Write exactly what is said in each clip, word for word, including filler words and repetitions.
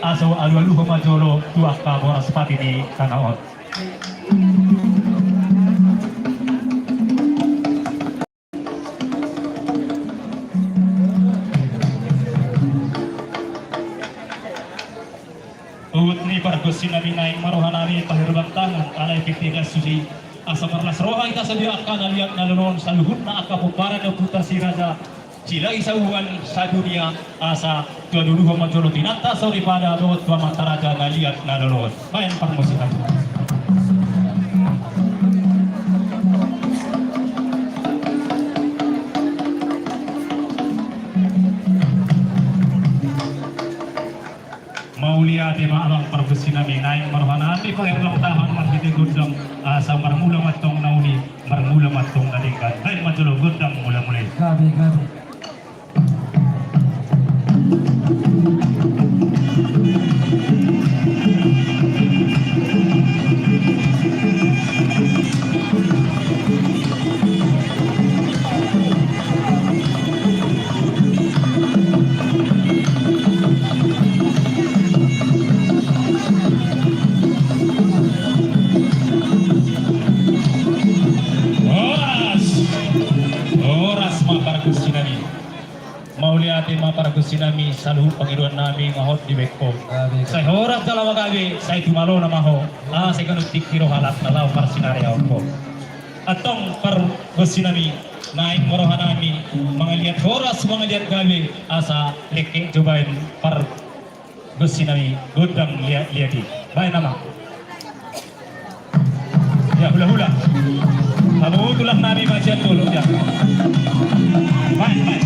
Asa alualuhon ma jolo tu angka boras pati ni tano on. Huhut ni pargonsi nami, naeng ma roha nami paherbang tangan, alai pinta susi. Asa marlas roha hita sadia angka na liat na lolo on, saluhutna angka pomparan ni Ompunta Si Raja Silahi Sabuan sadunia, asa tu alualuhon ma jolo tu inanta soripada dohot tu amanta raja na liat na lolo on. Baen parmusikan. Mauliate ma abang pargonsi nami, naeng ma roha nami paherbang tangan marhite gondang, asa marmula ma antong na uli, marmula ma antong na denggan. Baen ma jolo gondang mulamula i. Gabe, gabe. Horas. Horas ma pargonsi nami. Mauliate ma pargonsi nami, saluhut pangidoan nami nga hot dibaen ho. Gabe. Sai horas jala gabe, sai tumalona ma ho. Ah, sai ganup tingki roha, na laho marsinariaon ho. Antong pargonsi nami, naeng ma roha nami mangaliat horas, mangaliat gabe, asa lengkek jo baen pargonsi nami gondang liat-liat i. Baen nama. Ya, hula-hula. Hamu tulang nami ma sian molo, ya. Baen, baen.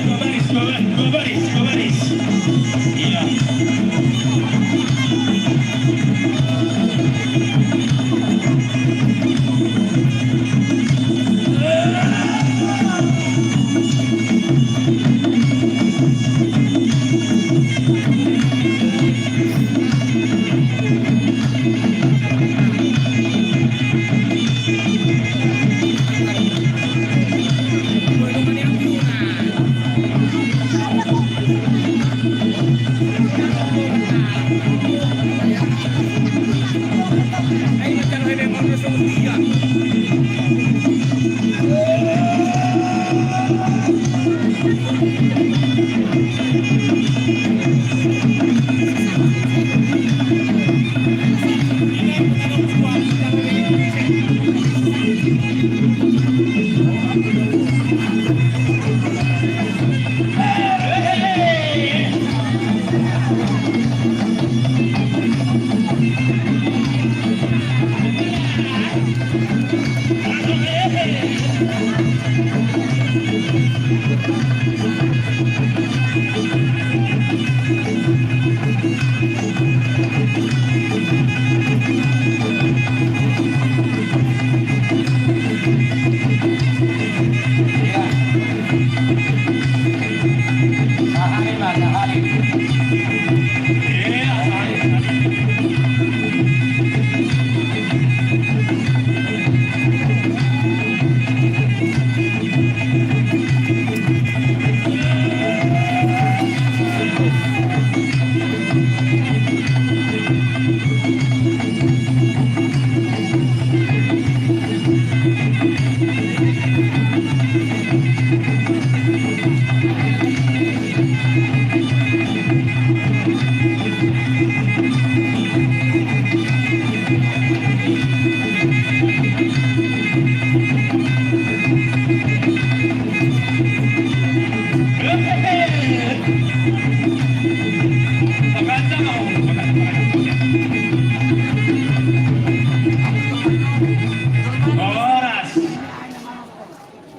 Dua baris, dua baris, dua baris. Iya.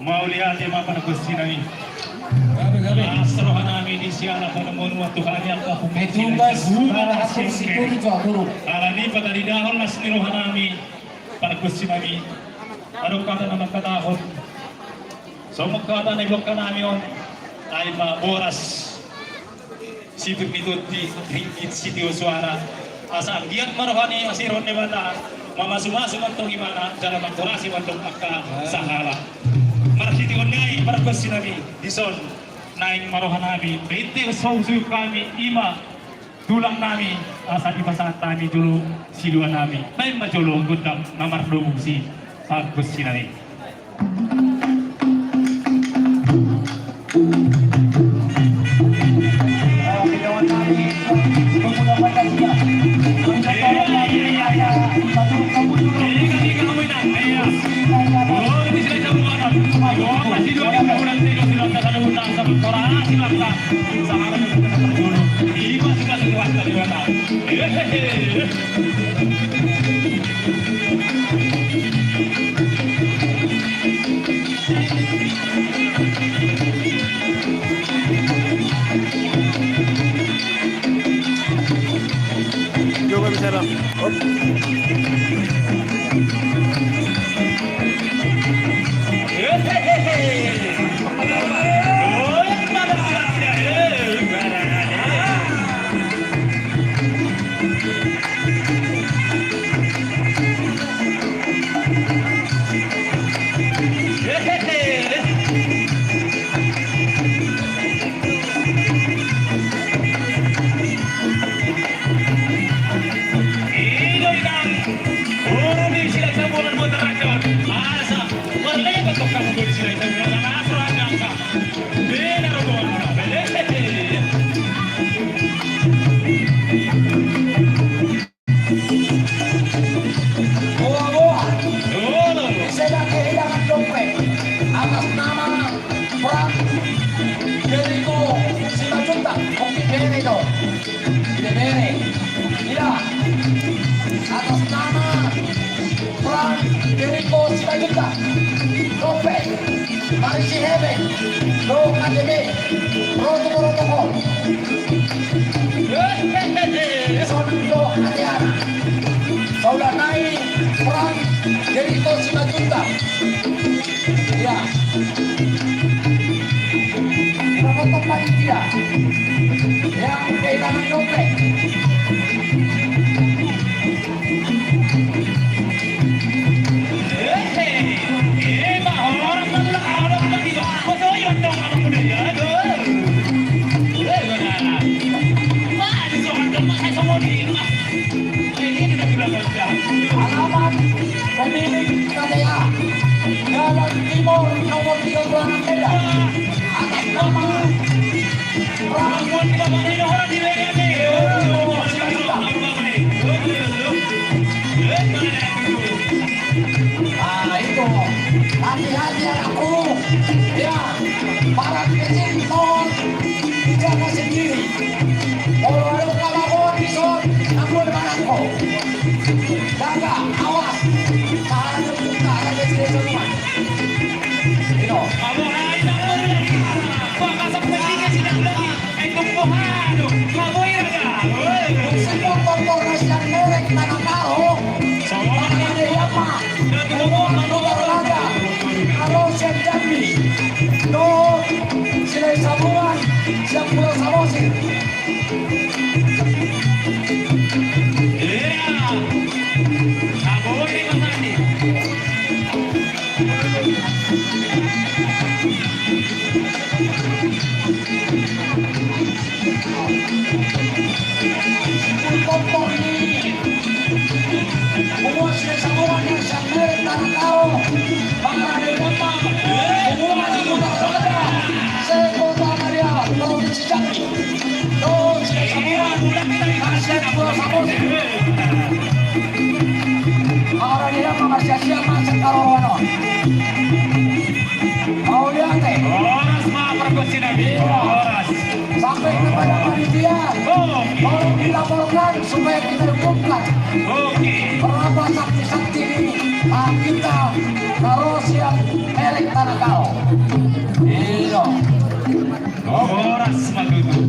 Mauliate ma pargonsi nami. Gabe, gabe. Las roha nami di siala panomuan Tuhan i, angka pungki. Tumbas, ala ni pataridahon las ni roha nami, pargonsi nami. Adong hata na mangkatahon. Songon hata na iboan nami on, ai ma boras sipir ni tondi, ringgit sitio suara. Asa anggiat ma roha ni asi roha ni Debata, mamasumasu ma antong ibana jala manghorasi ma antong angka sahala. Marhite on nai pargonsi nami, dison naeng ma roha nami, bete so usuk hami, ima tulang nami, asa dipasahat hami jolo silua nami, baen ma jolo gondang na mardomu si pargonsi nami. Coba bicara. Op. Boa, boa. Olo. Di sada kehilangan dompet atas nama Frank Jericho Simanjuntak. Mungkin bere do. Tidak bere. Iya. Atas nama Frank Jericho Simanjuntak. Dompet. Marisi hepeng. Dohot K T P. Protokol, protokol. Sondo ateana. Saudara nai Frank Jericho Simanjuntak. Iya. Penonton panitia yang kehilangan dompet. Alamat pemilik K T A, Jalan Timur nomor tiga puluh enam Medan, atas nama Ah, itu. Hati-hati anakku. Ya, barang kecil mohon dijaga sendiri. Kalau ada kabar dison, aku akan aku. Jaga, awas. Tahan untuk tahan, ada sini semua. Mauliate. Horas ma pargonsi nami. Horas. Sampai kepada panitia. Oh. Tolong dilaporkan supaya kita umumkan. Oke. Berapa saksi-saksi ini? Ah, kita terus yang Tanah kau. Iyo. Horas ma tutu.